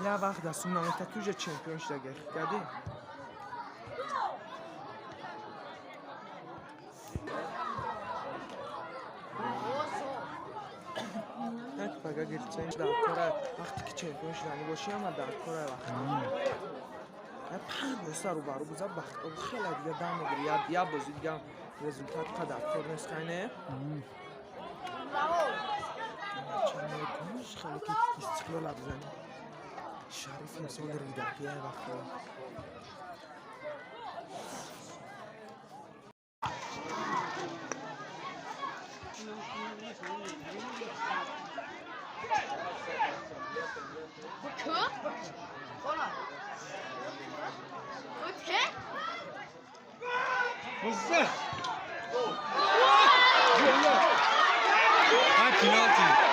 Я вақт дастум намета ки уже чемпион шуда гардӣ. Як пага гирифтан дар кора вақте ки чемпион шудани бошӣ, ама дар кора вақт. Я панҷ бозита рӯбарӯ буза бахт хеле дига дам мегири. Я бозӣ дига результат қадар кор нест, хайне? Хеле ки Истиқлол бизанӣ. Шариф мисол ридакия вақто. Penalti.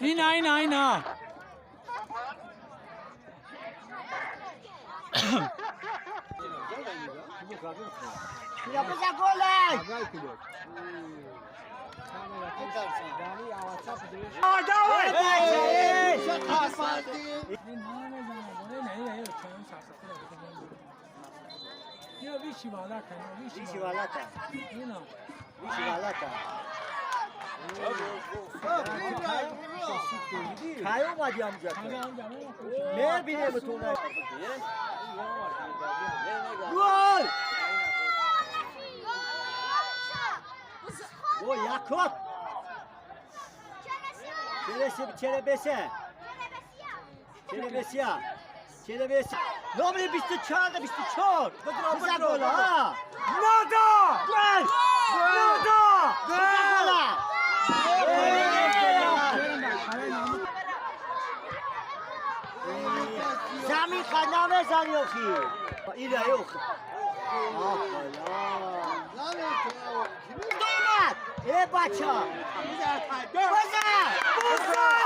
Ина, ина, ина. Gol! Gol Yakup! Çelebese! Çelebesiya! Çelebesiya! Номер 24, 24! Биза гол, ха! Надо! Гол! Надо! Биза гола! زمین خدمه زنی آخی اینه آخی دومد ای بچه بزن بزن